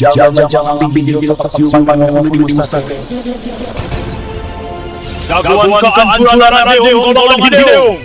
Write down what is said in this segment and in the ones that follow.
Jagoan kehancuran Adeung golongan hideung.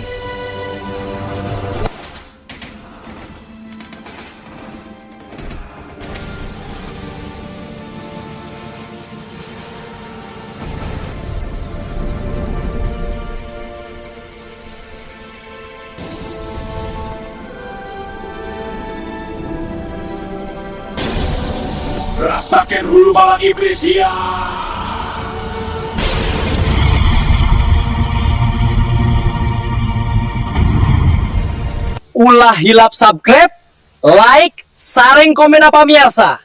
Rasakan hulu balang iblis ya. Ulah hilap subscribe, like, sareng komen apa miarsa.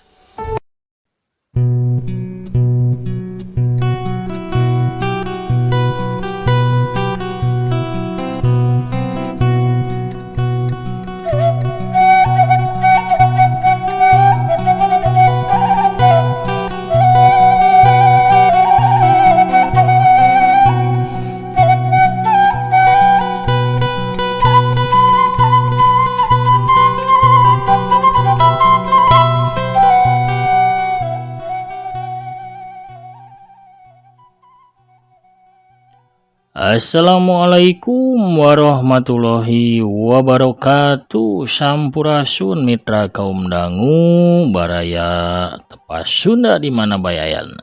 Assalamualaikum warahmatullahi wabarakatuh. Sampurasun mitra kaum dangu baraya tepas Sunda di mana bayayan.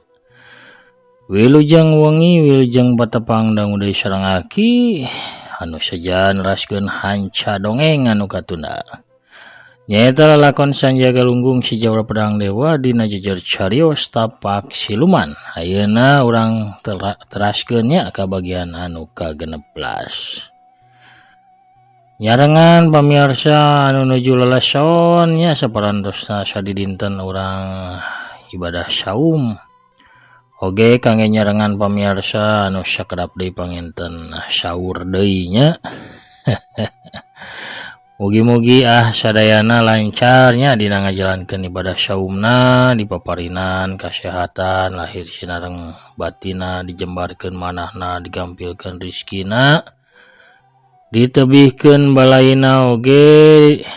Wilujeng wengi wilujeng patepang dangu deui sareng aki anu seja neraskeun hanca dongeng anu katunda. Nyaeta lalakon Sanjaya Galunggung si Jawara Pedang Dewa dina jejer carios tapak siluman. Ayeuna urang teraskeun nya ka bagian anu ka-16. Nyarengan pamirsa anu nuju leleson nya saparantosna sadidinten urang ibadah saum. Oge kangge nyarengan pamirsa anu sakedap deui panginten sahur deui nya. Mugi-mugi sadayana lancarnya dina ngajalankeun ibadah saumna dipaparinan kasehatan lahir sinareng batina dijembarkeun manahna digampilkeun rizkina ditebihkeun balaina oge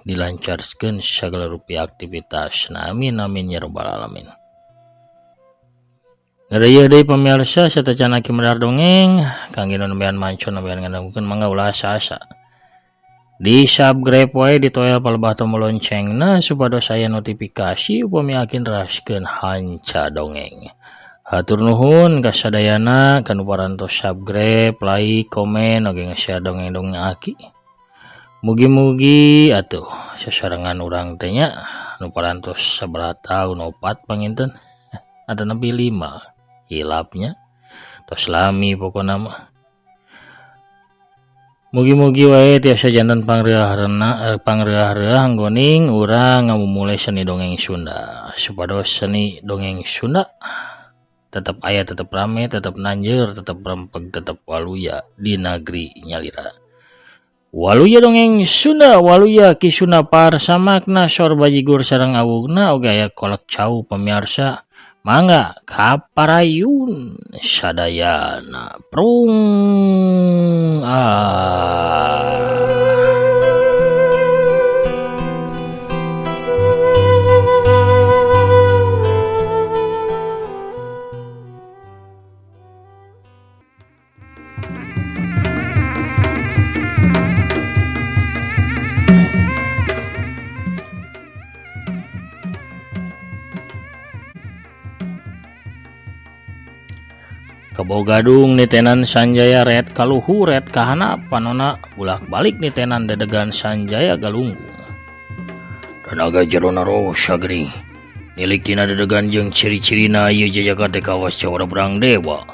dilancarkeun sagala rupi aktivitasna amin amin ya rabbal alamin. Ngareuyeun deui pamirsa sateuacan aki medar dongeng kangge nu nembean manco nembean ngadangukeun mangga ulah asa-asa. Di subscribe wae ditoel palebah tombol loncengna supados aya notifikasi upami aki neraskeun hanca dongeng. Hatur nuhun kasadayana kanu parantos subscribe, like, komen oge nge-share dongeng-dongeng aki. Mugi-mugi atuh sasarengan urang teh nya nu parantos sabaraha taun 4 panginten atau nepi 5 hilapnya tos lami pokona mah. Mugi-mugi wae tiasa janten pangreah-reah nggoning urang ngamumule seni dongeng Sunda supados seni dongeng Sunda tetep aya, tetep rame, tetep nanjeur, tetep rempeg, tetep waluya di nagri nyalira. Waluya dongeng Sunda, waluya Ki Sunda parsamakna sor bajigur sareng awugna oge aya kolak cau pamiarsa. Mangga kaparayun sadayana prung ah. Kebo Gadung nitenan Sanjaya ret kaluhur ret kahanap panona bulak-balik nitenan dedegan Sanjaya Galunggung. Tenaga jerona rosa geuning nilik tina dedegan jeung ciri-cirina ieu jajaka teh kawas Jawara Pedang Dewa.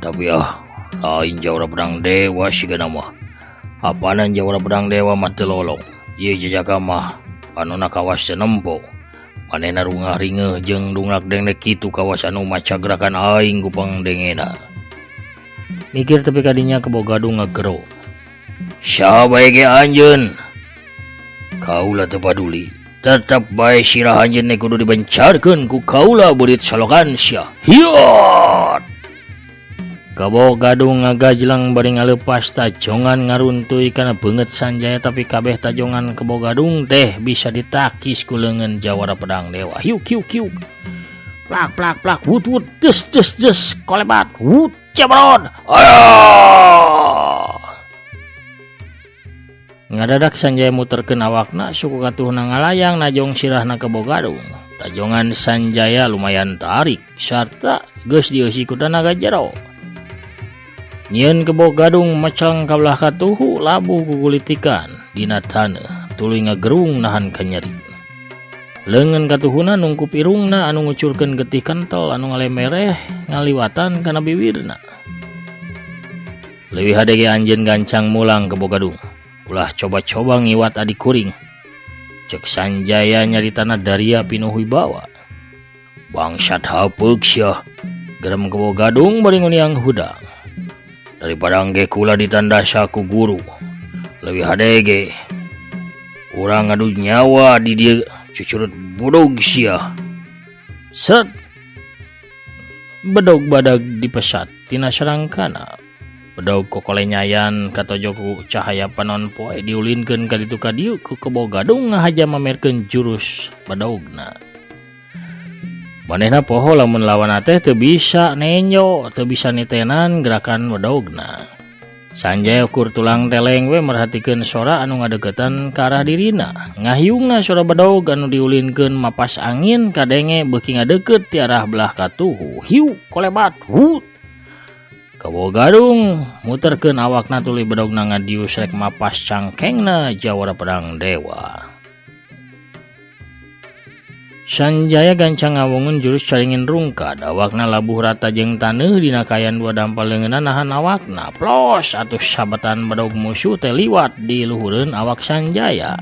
Tapi lain Jawara Pedang Dewa sigana mah. Apanan Jawara Pedang Dewa mah teu lolong. Ieu jajaka mah panona kawas teu nempo. Manehna rungah ringeuh jeung dungak dengdek kitu kawas anu maca gerakan aing ku pangdengena. Mikir tepi kadinya Kebo Gadung ngagero. Saha bae ge anjeun? Kaula teu paduli. Tetep bae sirah anjeun teh kudu dibencarkeun ku kaula beurit salokan sia. Hiot! Kebo Gadung ngagajlang bari ngalepas tajongan ngaruntuy kana beungeut Sanjaya tapi kabeh tajongan Kebo Gadung teh bisa ditakis ku leungeun jawara pedang dewa. Hiuk hiuk hiuk. Plak plak plak wut wut des des des kolebat wut cebrod. Ayo. Ngadadak Sanjaya muterkeun awakna suku katuhna ngalayang najong sirahna Kebo Gadung. Tajongan Sanjaya lumayan tarik sarta geus dieusi ku tanaga jero. Nyieun Kebo Gadung meceng ka belah katuhu labuh gugulitikan dina taneuh tuluy ngagerung nahan kanyeri. Leungeun katuhuna nungkup irungna anu ngucurkeun getih kentel anu ngalemereh ngaliwatan kana biwirna. Leuwih hade ge anjeun gancang mulang Kebo Gadung. Ulah coba-coba ngiwat adik kuring. Cek Sanjaya nyaritana daria pinuh wibawa. Bangsat hapeuk sia. Gerem Kebo Gadung bari nguniang hudang. Daripada angge kula ditandasa ku guru. Leuwih hade ge urang ngadu nyawa di dieu cucurut budog sia. Set. Bedog badag dipesat tina sarangkana. Bedog kokolenyayan katojo ku cahaya panon poe diulinkeun ka ditu ka dieu ku Kebo Gadung ngahaja mamerkeun jurus bedogna. Manehna poho lamun lawan teh teu bisa nenjo, teu bisa nitenan gerakan bedogna. Sanjaya ukur tulang teleng we merhatikeun sora anu ngadeukeutan ka arah dirina. Ngahiungna sora bedog anu diulinkeun mapas angin kadenge beuki ngadeukeut ti arah belah katuhu. Hiu kolebat hut. Kebo Gadung muterkeun awakna tuluy bedogna ngadius rek mapas cangkengna jawara pedang dewa. Sanjaya gancang ngawungun jurus caringin rungkad, awakna labuh rata jeung taneuh dina kayan dua dampal leungeunna nahan awakna. Plos atuh sabetan bedog musuh teh liwat di luhureun awak Sanjaya.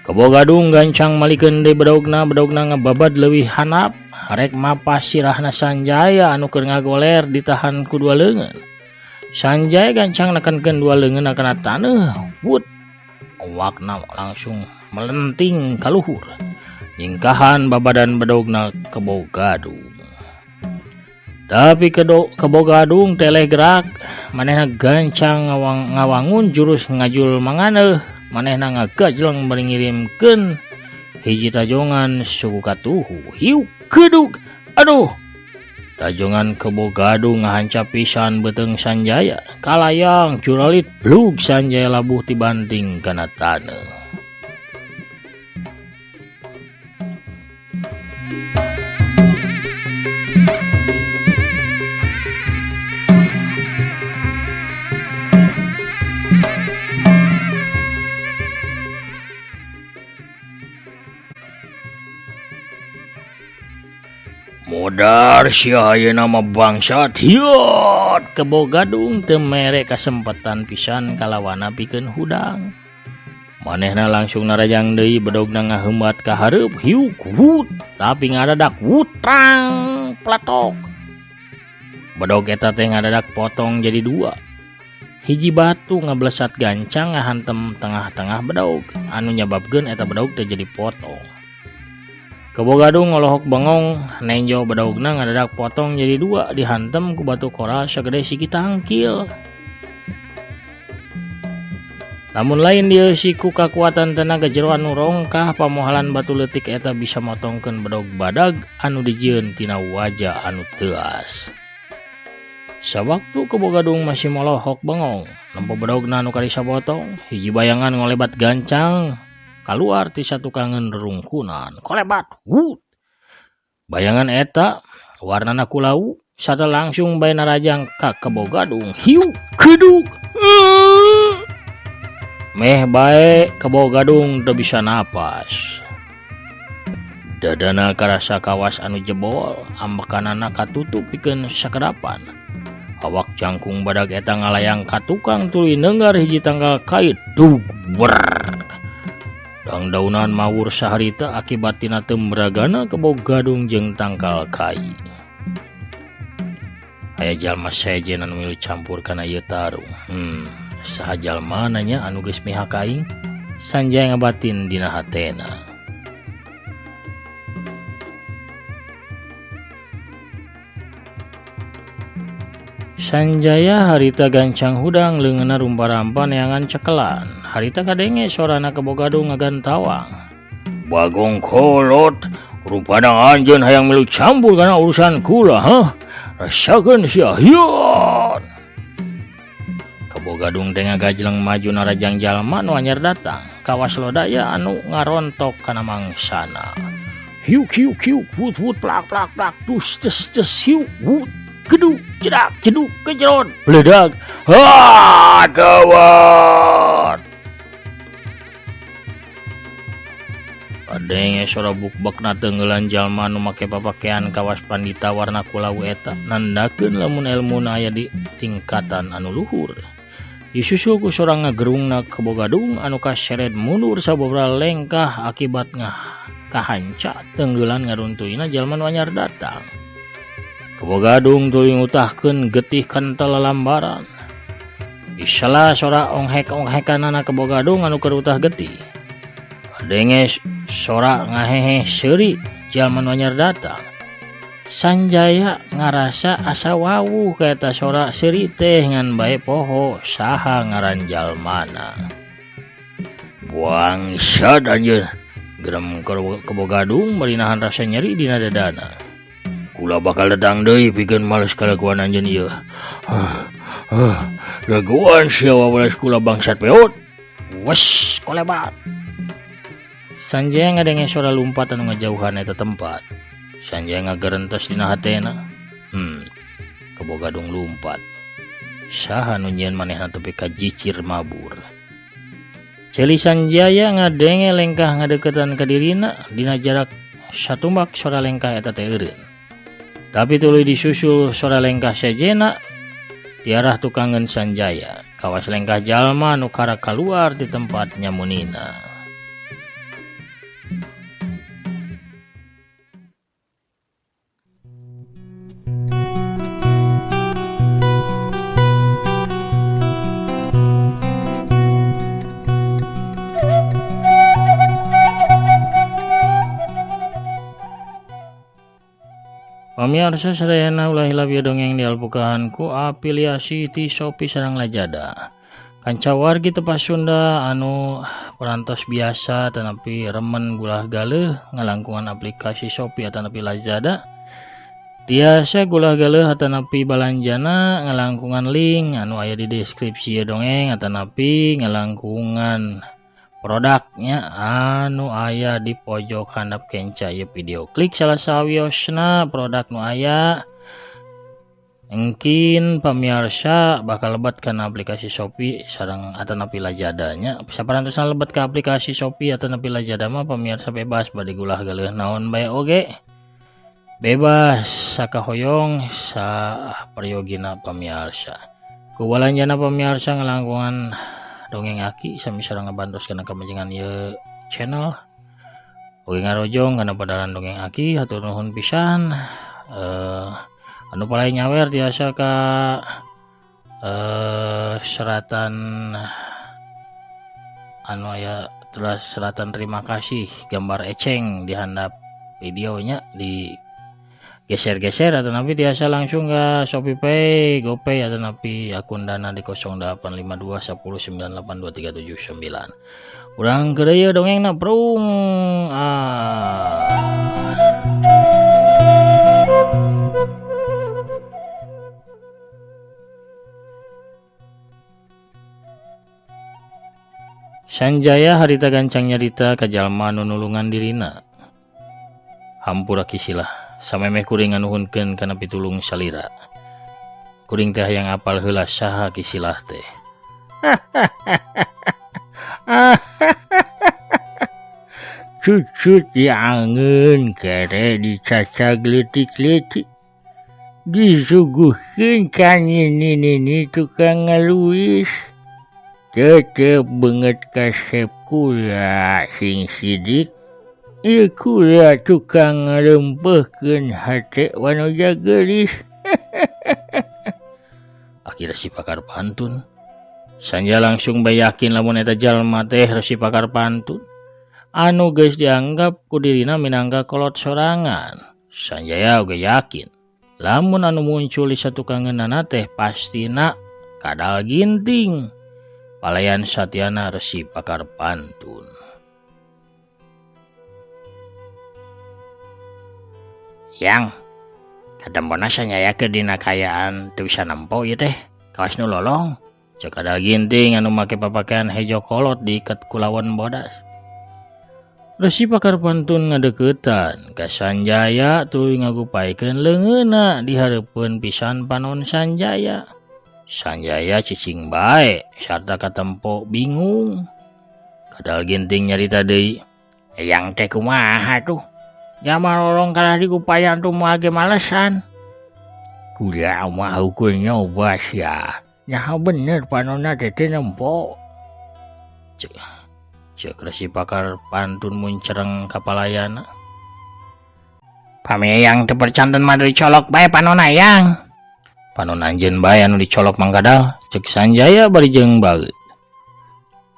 Kebo Gadung gancang malikeun deui bedogna, bedogna ngababad leuwih hanap. Rek mapas sirahna Sanjaya anu keur ngagoler ditahan ku dua leungeun. Sanjaya gancang nekenkeun dua leungeun kana taneuh. Wut. Awakna langsung melenting ka luhur. Nyingkahan babadan bedogna Kebo Gadung. Tapi Kebo Gadung teleh gerak, manehna gancang ngawangun jurus ngajul manganeuh, manehna ngagajleng bari ngirimkeun hiji tajongan suku katuhu. Hiu keduk. Aduh. Tajongan Kebo Gadung ngahancap pisan beuteung Sanjaya. Kalayang curalit blug Sanjaya labuh tibanting kana taneuh. Modar sia ayeuna mah bangsat. Hiot Kebo Gadung teu mere kasempatan pisan kalawana pikeun hudang. Manehna langsung narajang deui bedogna ngaheumat ka hareup hiuk wut tapi ngadadak wutrang platok. Bedog eta teh ngadadak potong jadi dua. Hiji batu ngablesat gancang ngahantem tengah-tengah bedog anu nyababkeun eta bedog teh jadi potong. Kebo Gadung ngolohok bengong nenjo bedogna ngadadak potong jadi dua dihantem ku batu koral sagede siki tangkil. Lamun lain dieusi ku kakuatan tenaga jero anu rongkah pamohalan batu leutik eta bisa motongkeun bedog badag anu dijieun tina waja anu teuas. Sawaktu Kebo Gadung masih molohok bengong nempo bedogna anu karisa potong, hiji bayangan ngolebat gancang kaluar ti satukangeun rerungkunan. Kolebat wut. Bayangan eta warnana kulau sarta langsung bae narajang ka Kebo Gadung. Hiu keduk. Meh bae Kebo Gadung teu bisa napas. Dadana karasa kawas anu jebol, ambekanana katutup pikeun sakedapan. Awak jangkung badag eta ngalayang ka tukang tuluy neunggar hiji tangkal kait. Dug ber. Dangdaunan mawur saharita akibat tina tembragana Kebo Gadung jeung tangkal kai. Aya jalma sejen anu milu campur kana ieu tarung. Saha jalma nanya anu geus mihak aing? Sanjaya ngabatin dina hatena. Sanjaya harita gancang hudang leungeunna rumpa-rampa neangan cekelan. Harita kadenge sorana Kebo Gadung ngagantawang. Bagong kolot, rupana anjeun hayang milu campur kana urusan kula, hah? Rasakeun sia, hion. Kebo Gadung teh ngagajleng maju narajang jalma nu anyar datang. Kawas lodaya anu ngarontok kana mangsana. Hiuk hiuk hiuk, wut wut plak plak plak, dus des des hiuk wut. Geduk, jedak, jeduk, kejeron, beledag. Ha, gawat. Kadenge sora bukbekna teunggelan jalma nu make papakean kawas pandita warna kulawu eta nandakeun lamun elmuna aya di tingkatan anu luhur. Disusul ku sora ngagerungna Kebo Gadung anu kaseret mundur sababaraha lengkah akibat ngah kahanca teunggelan ngaruntuina jalma nu anyar datang. Kebo Gadung tuluy ngutahkeun getih kental lambaran. Disela sora onghek-onghekanana Kebo Gadung anu keur utah getih. Kadenge sora ngahehe seuri jalma nu anyar datang. Sanjaya ngarasa asa wawuh ka eta sora seuri teh ngan bae poho saha ngaran jalmana. Bangsat anjeun, gerem Kebo Gadung bari nahan rasa nyeri dina dadana. Kula bakal datang deui pikeun males kalakuan anjeun ieu. Dagoan sia wawalas kula bangsat peot. Wes kolebat. Sanjaya ngadenge sora lumpat anu ngajauhan eta tempat. Sanjaya ngagerentes dina hatena. Kebo Gadung lumpat. Saha nu nyieun manehna tepi ka jicir mabur. Celi Sanjaya ngadenge lengkah ngadeukeutan ka dirina dina jarak satumbak sora lengkah eta teh eureun. Tapi tuluy disusul sora lengkah sejena tiarah tukangeun Sanjaya. Kawas lengkah jalma nu karak kaluar di tempat nyamunina. Pamiarsa sadayana ulah hilap ieu dongeng dialbukahan ku afiliasi ti Shopee sareng Lazada. Kanca wargi tepas Sunda anu parantos biasa tanapi remen gulah galeuh ngalangkungan aplikasi Shopee atanapi Lazada. Tiasa gulah galeuh atanapi balanjana ngalangkungan link anu aya di deskripsi ieu dongeng atanapi ngalangkungan produknya anu aya di pojok handap kenca ieu video. Klik salah sawiosna produk nu aya. Engkin pamiarsa bakal lebet kana aplikasi Shopee sareng atanapi Lazada-nya. Saparantosna lebet ka aplikasi Shopee atanapi Lazada mah pamiarsa bebas bade gulah galeuh naon bae oge. Bebas sakahoyong saprayogina pamiarsa. Ku balanjana pamiarsa ngalangkungan dongeng aki sami sareng ngabantos kana kamajengan ieu channel. Oge ngarojong kana padaran dongeng aki hatur nuhun pisan. Anu palai nyawer tiasa ka seratan anu aya teras seratan terima kasih gambar eceng di handap videonya di geser-geser atau napi tiasa langsung ke Shopee Pay, GoPay atau napi akun Dana di 0852 10 98 2379. Urang ke deui dongengna prung. Sanjaya harita gancang nyarita ka jalma anu nulungan dirina. Hampura kisilah. Samemeh kuring nganuhunkeun kana pitulung salira. Kuring teh hayang apal heula saha kisilah teh. Cucut diangeun kere dicacag leutik-leutik. Disuguhkeun ka nini-nini tukang ngaluis. Tetep beungeut kasep kula sing sidik. Ieu kula tukang ngalempeuhkeun hate wanoja geulis. Akhirnya si pakar pantun. Sanja langsung bae yakin lamun eta jalma teh si pakar pantun. Anu geus dianggap ku dirina minangka kolot sorangan. Sanjaya oge yakin. Lamun anu muncul di satukangeunana teh pastina Kadal Ginting. Palayan Satyana Resi Pakar Pantun. Yang katempona Sanjaya keur dina kaayaan teu bisa nempo ieu teh kawas nu lolong. Cek Kadal Ginting anu make papakaian hejo kolot diiket ku lawan bodas. Resi Pakar Pantun ngadeuketan ka Sanjaya tuluy ngagupaikeun leungeunna di hareupeun pisan panon Sanjaya. Sanjaya cicing bae sarta katempo bingung. Kadal Ginting nyarita deui, "Eyang teh kumaha tuh? Jama lolong kalah digupayan tuh moal ge malesan." Kuda mah ukur nyoba sia. Nyaho bener panonna teh teu nempo. Cek Resi Pakar Pantun muncereng ka palayana. Pami eyang teu percanten mah dicolok bae panonna eyang. Panon anjeun bae anu dicolok Mang Kadal, cek Sanjaya bari jeung baeut.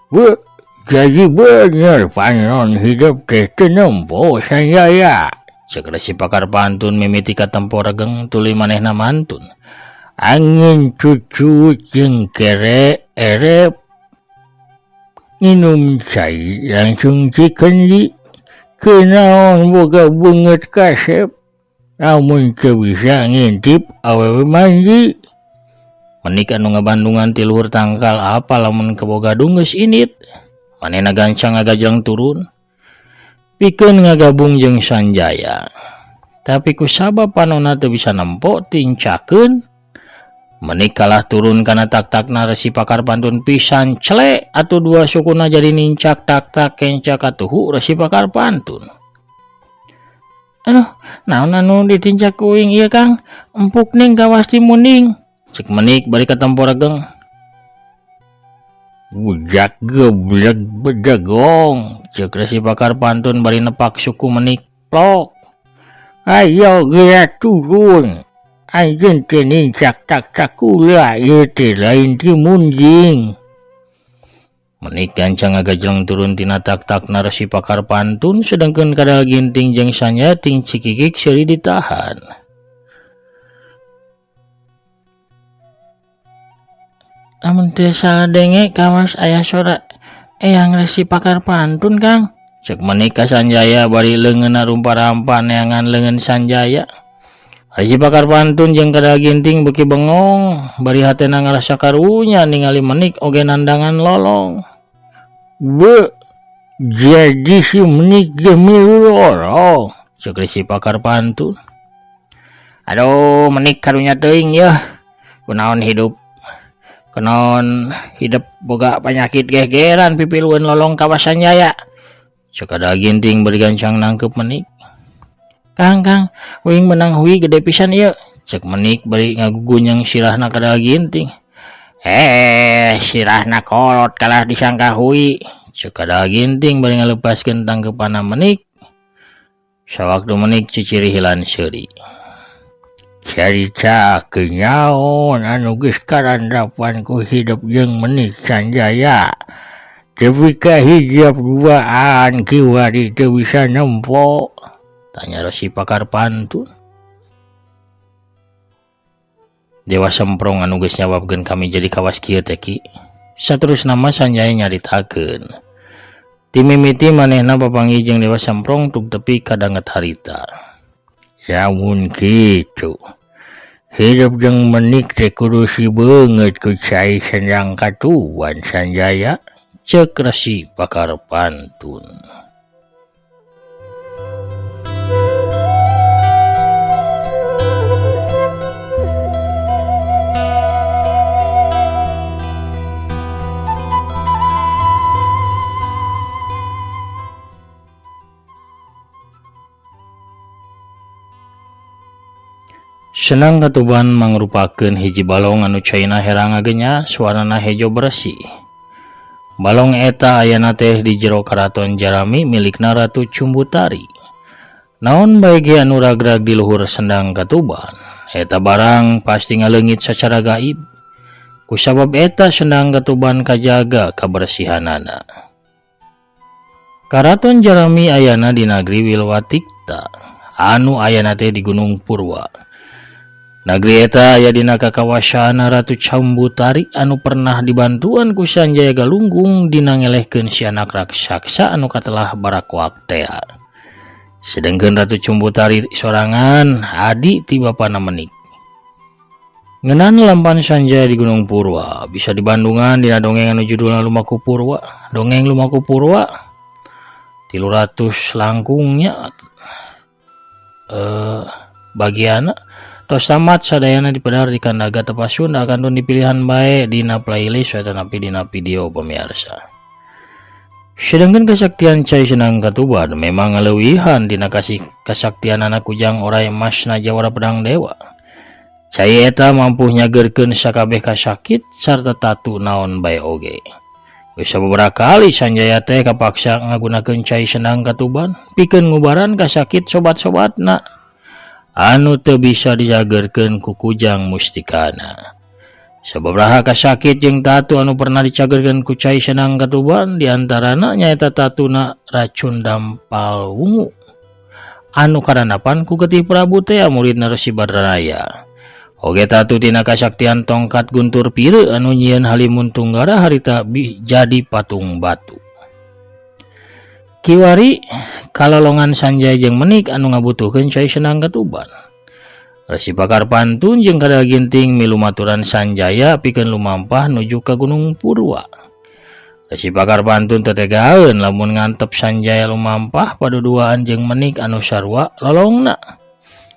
Be, jadi bener panon hidup teh teu nempo Sanjaya. Cek Resi Pakar Pantun mimiti katempo regeng tuluy manehna mantun. Angin cucu jeung kere erep nginum cai langsung cikendi kunaon boga beungeut kasep. Namun teu bisa ngintip awewe mandi. Menik anu ngabandungan ti luhur tangkal apa lamun keboga geus init. Manehna gancang ngagajeng turun. Pikeun ngagabung jeung Sanjaya. Tapi kusabab panonna teu bisa nempo tincakeun. Menik kalah turun kana tak-takna Resi Pakar Pantun pisan cele atuh dua sukuna jadi nincak tak-tak kenca katuhu Resi Pakar Pantun. Aduh, naon anu ditincak kuing ieu Kang? Empuk ning kawas ti munding. Cek Menik bari katempo regeng. Bujak geblek bedegong. Cek Resi Pakar Pantun bari nepak suku Menik plok. Ayo geura turun. Anjeun teh nincak tak-tak kula ieu teh lain ti munjing. Menik gancang ngagajleng turun tina tak-takna Resi Pakar Pantun sedangkeun Kadal Ginting jeung Sanjaya ting cikikik seuri ditahan. Lamun teu salah denge kawas aya sora eyang Resi Pakar Pantun Kang. Cek Menik ka Sanjaya bari leungeunna rumpa-rampa neangan leungeun Sanjaya. Resi Pakar Pantun jeung Kadal Ginting beuki bengong bari hatena ngarasa karunya ningali Menik oge nandangan lolong. Be, jadi si Menik ge milu lolong. Cek Resi Pakar Pantun. Aduh, Menik karunya teuing yeuh. Kunaon hidup? Kunaon hidup boga panyakit gegeran pipilueun lolong ka Sanjaya. Cek Kadal Ginting bari gancang nangkep Menik. Kang, Kang, uing menang hui gede pisan ieu. Cek Menik bari ngagugunyang sirahna Kadal Ginting. Sirahna kolot kalah disangka hui. Cek Kadal Ginting bari ngalepaskeun tangkepanna Menik. Sawaktu Menik ciciri hilan seuri. Carita kenyaon anu geus karandapan ku hidup jeung Menik Sanjaya. Tepi ka hijab duaan kiwari teu bisa nempo. Tanya Resi Pakar Pantun. Dewa Semprong anu geus nyababkeun kami jadi kawas kieu teh Ki. Saterusna mah Sanjaya nyaritakeun. Ti mimiti manehna papanggih jeung Dewa Semprong tug tepi ka danget harita. Lamun kitu, hidup jeung Menik teh kudu si beungeut ku cai sendang katuan Sanjaya. Cek Resi Pakar Pantun. Senang Katuban mangrupakeun hiji balong anu caina herang ngagenya suarana hejo bersih. Balong eta ayana teh di jero Karaton Jarami milikna Ratu Cumbutari. Naon bae ge anu ragrag di luhur Sendang Katuban, eta barang pasti ngaleungit sacara gaib. Kusabab eta Sendang Katuban kajaga kabersihanana. Karaton Jarami ayana di Nagri Wilwatikta, anu ayana teh di Gunung Purwa. Nagri eta aya dina kakawasana Ratu Cambutari anu pernah dibantuan ku Sanjaya Galunggung dina ngelehkeun si anak raksasa anu katelah barakoak tea. Sedengkeun Ratu Cambutari sorangan adi ti bapana Menik. Ngeunaan lampahan Sanjaya di Gunung Purwa bisa dibandungan dina dongeng anu judulna Lumaku Purwa. Dongeng Lumaku Purwa 300 langkungnya bagianna tos tamat sadayana dipedar di Kandaga Tepas Sunda kantun dipilihan bae dina playlist atanapi dina video pemirsa. Sedangkan kesaktian Cai Senang Katuban memang ngaleuwihan dina kasih kasaktian anak kujang orai emas na jawara pedang dewa. Cai eta mampu nyageurkeun sakabeh kasakit sarta tatu naon bae oge. Geus sababaraha kali Sanjaya teh kapaksa ngagunakeun Cai Senang Katuban pikeun ngubaran kasakit sobat-sobatna anu teu bisa dijagerkeun ku kujang mustikana. Sababaraha kasakit jeung tatu anu pernah dicagerkeun ku Cai Senang Katuban diantarana nyaeta tatuna racun dampal wungu anu karandapan ku Getih Prabu teh muridna Resi Badranaya. Oge tatu tina kasaktian tongkat guntur pire anu nyieun Halimun Tunggara harita jadi patung batu. Kiwari kalolongan Sanjaya jeung Menik anu ngabutuhkeun Cai Senang Katuban. Resi Pakar Pantun jeung Kadal Ginting milu maturan Sanjaya pikeun lumampah nuju ka Gunung Purwa. Resi Pakar Pantun tetegaeun lamun ngantep Sanjaya lumampah paduduaan jeung Menik anu sarua lolongna.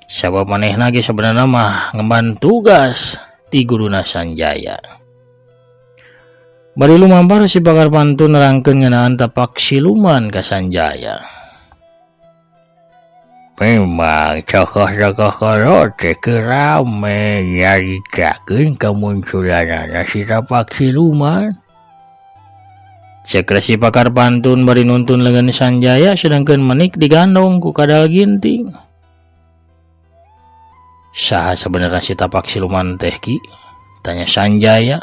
Sabab manehna ge sabenerna mah ngemban tugas ti guruna Sanjaya. Bari lumampah Resi Pakar Pantun nerangkeun ngeunaan tapak siluman ka Sanjaya. Memang tokoh-tokoh kolot teh keur rame nyaritakeun kamunculanana si tapak siluman. Cek Resi Pakar Pantun bari nuntun leungeun Sanjaya sedangkeun Menik digandong ku Kadal Ginting. Saha sabenerna si tapak siluman teh ki? Tanya Sanjaya.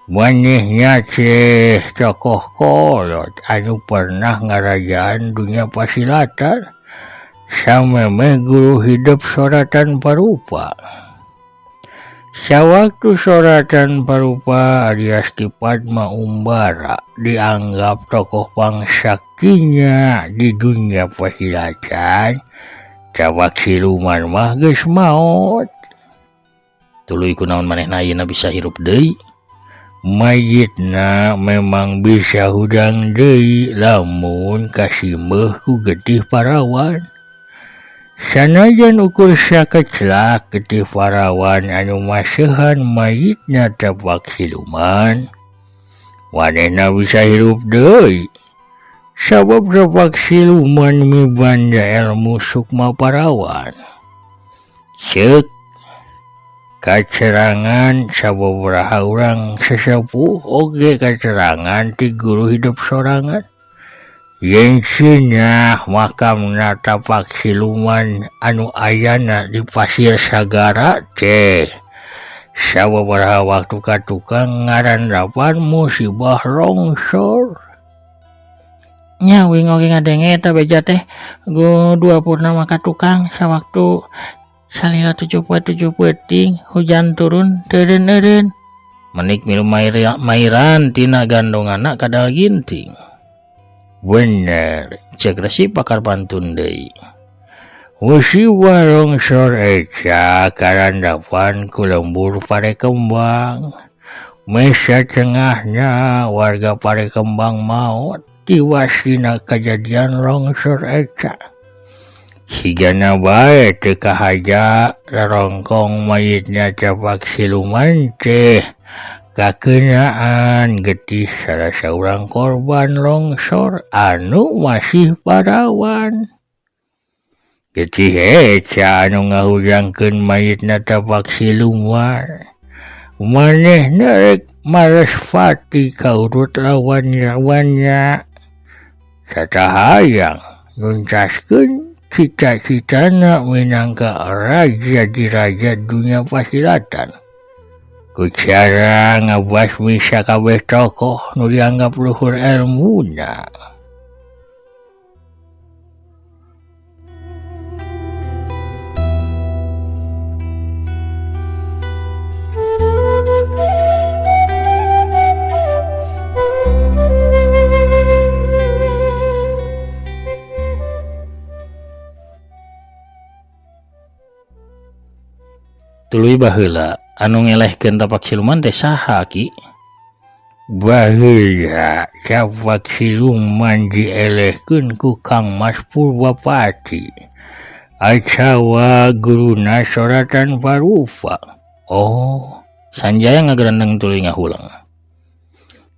Manehna teh tokoh kolot anu pernah ngarajaan dunia pasilatan samemeh guru hidup Soratan Parupa. Sawaktu Soratan Parupa alias Ki Padma Umbara dianggap tokoh pangsaktinya di dunia pasilatan, tapak siluman mah geus maot. Tuluy kunaon manehna ayeuna bisa hirup deui? Mayitna memang bisa hudang deui lamun kasimeuh ku getih parawan. Sanajan ukur sakecelak getih parawan anu maseuhan mayitna tapak siluman, manehna bisa hirup deui. Sabab tapak siluman mibanda ilmu sukma parawan. Ceuk kacerangan sababaraha urang sesepuh oge kacerangan ti guru hidup sorangan. Yen cenah makamna tapak siluman anu ayana di pasir sagara teh sababaraha waktu ka tukang ngarandapan musibah longsor. Nya wing oge ngadenge eta beja teh go dua purnama ka tukang sawaktu salila 7 poe 7 peuting hujan turun teureun-eureun. Menik milu mairan tina gandonganna Kadal Ginting. Bener, cek Resi Pakar Pantun deui. Musibah longsor eta karandapan ku lembur Parekembang. Mesa tengahna warga Parekembang maot tiwas dina kajadian longsor eta. Sigana bae teu kahaja rarongkong mayitna tapak siluman teh kakeunaan getih salah saurang korban longsor anu masih parawan. Getih eta anu ngahudangkeun mayitna tapak siluman. Manehna rek marespati kaurut lawan-lawannya. Satahayang nuntaskeun cita-citana minangka raja diraja dunia pasilatan. Ku cara ngabasmi sakabeh tokoh nu dianggap luhur elmuna. Tuluy baheula anu ngelehkeun tapak siluman teh saha Ki? Baheula tapak siluman dielehkeun ku Kang Mas Purwapati atawa guruna Soratan Parupa. Oh, Sanjaya ngagerendeng tuluy ngahuleng.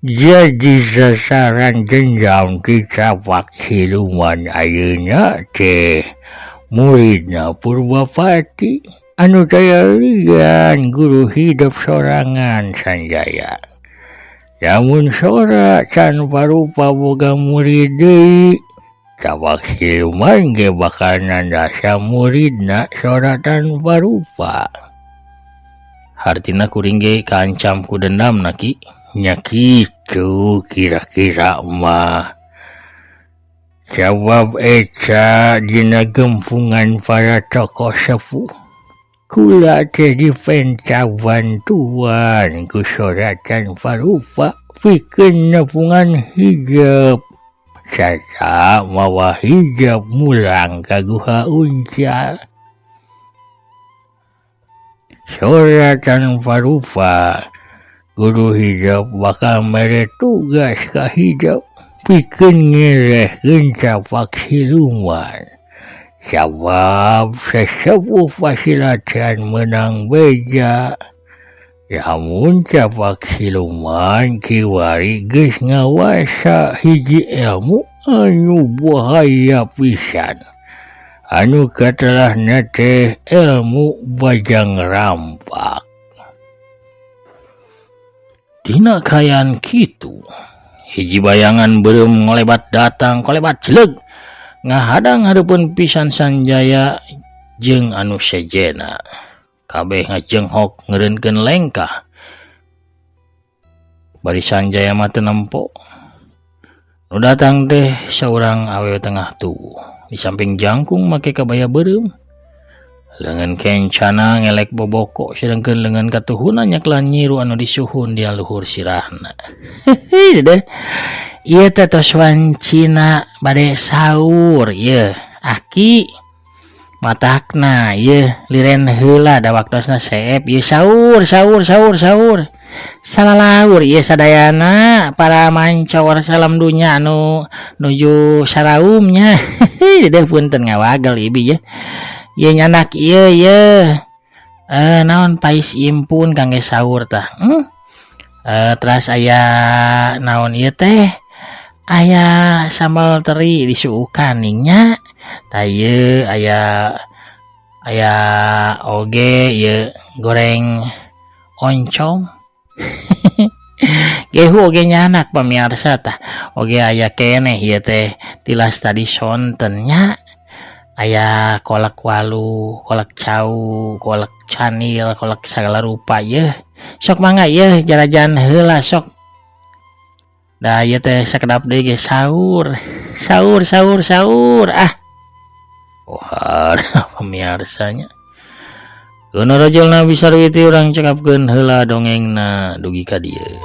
Jadi sasaran dendam ti tapak siluman ayeuna teh muridna Purwapati anu daya lian guru hidup sorangan Sanjaya. Lamun sora can parupa boga murid deui, tapak siluman ge bakal nandasa muridna Soratan Parupa. Hartina kuring ge kaancam ku dendamna Ki. Nya kitu kira-kira mah. Sabab eta dina gempungan para tokoh sepuh kula teh dipenta bantuan ku Soratan Parupa pikeun nepungan hijab sarta mawa hijab mulang ka Guha Uncal. Soratan Parupa guru hijab bakal mere tugas ka hijab pikeun ngelehkeun tapak siluman. Sabab sesepuh pasilatan menang beja. Lamun tapak siluman kiwari geus ngawasa hiji ilmu anu bahaya pisan. Anu katelahna teh ilmu Bajang Rampak. Dina kaayaan kitu, hiji bayangan beureum ngolebat datang kolebat jeleug ngahadang hareupeun pisan Sanjaya jeung anu sejena. Kabeh ngajenghok ngeureunkeun lengkah. Bari Sanjaya mah teu nempo. Nu datang teh saurang awewe tengah tubuh. Di samping jangkung make kabaya beureum. Leungeun kencana ngelek boboko sedengkeun leungeun katuhuna nyaklan nyiru anu disuhun di luhur sirahna. Hehe deh. Ieu teh tos wancina bade sahur ieu. Aki matakna ieu liren heula da waktosna seep ieu sahur sahur sahur sahur. Salalaur ieu sadayana para mancor salam dunya anu nuju saraumnya. Hehe deh punten ngawagel ibi ye. Ieu nyanak ieu ye. Naon pais impun kangge sahur tah. Teras aya naon ieu teh? Aya sambal teri disuukan nya. Tah ieu aya aya oge ieu goreng oncom. Gehu oge nyanak pamiarsa tah. Oge aya keneh ieu teh tilas tadi sonten nya. Aya kolak walu, kolak cau, kolak canil, kolak sagala rupa yeuh. Sok mangga yeuh jarajan heula sok. Da ieu teh sakedap deui ge sahur. Sahur sahur sahur ah. Oh, pamiarsanya. Keun rajulna bisa sarwiti urang cekapkeun heula dongengna dugi ka dieu.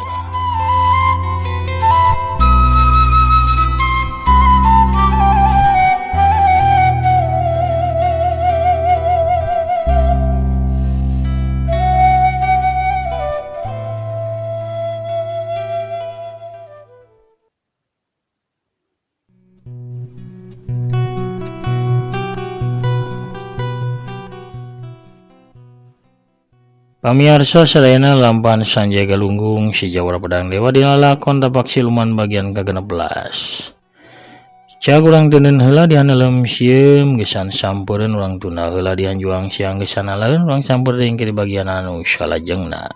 Pamiarsa sadayana lampahan Sanjaya Galunggung si Jawara Pedang Dewa dina lakon tapak siluman bagian ke-16. Cag urang teuneun heula dihaneuleum sieum gesan sampeureun urang tunda heula dihanjuang siang gesan aleun urang samper deui di bagian anu salajengna.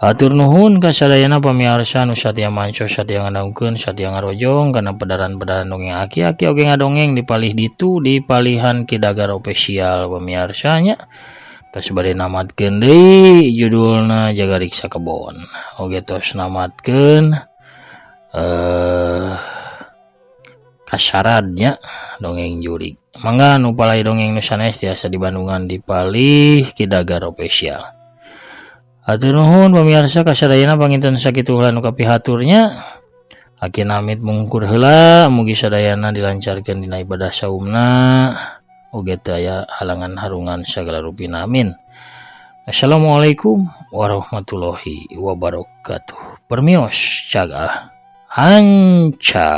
Hatur nuhun ka sadayana pamiarsa anu satia manco satia ngadongkeun satia ngarojong kana pedaran-pedaran dongeng aki-aki oge ngadongeng di palih ditu di palihan Ki Dagar Official pamiarsa nya. Tos bade namatkeun deui judulna Jaga Riksa Kebon. Oge tos namatkeun kasaradnya dongeng jurig. Mangga nu palai dongeng nu sanes tiasa di Bandungan di palih Ki Dagar Official. Hatur nuhun pamirsa kasadayana panginten sakitu heula nu kapihaturnya. Aki namit mungkur heula mugi sadayana dilancarkeun dina ibadah saumna. Oge teu aya halangan harungan sagala rupina amin. Assalamualaikum warahmatullahi wabarakatuh. Permios, caga hanca.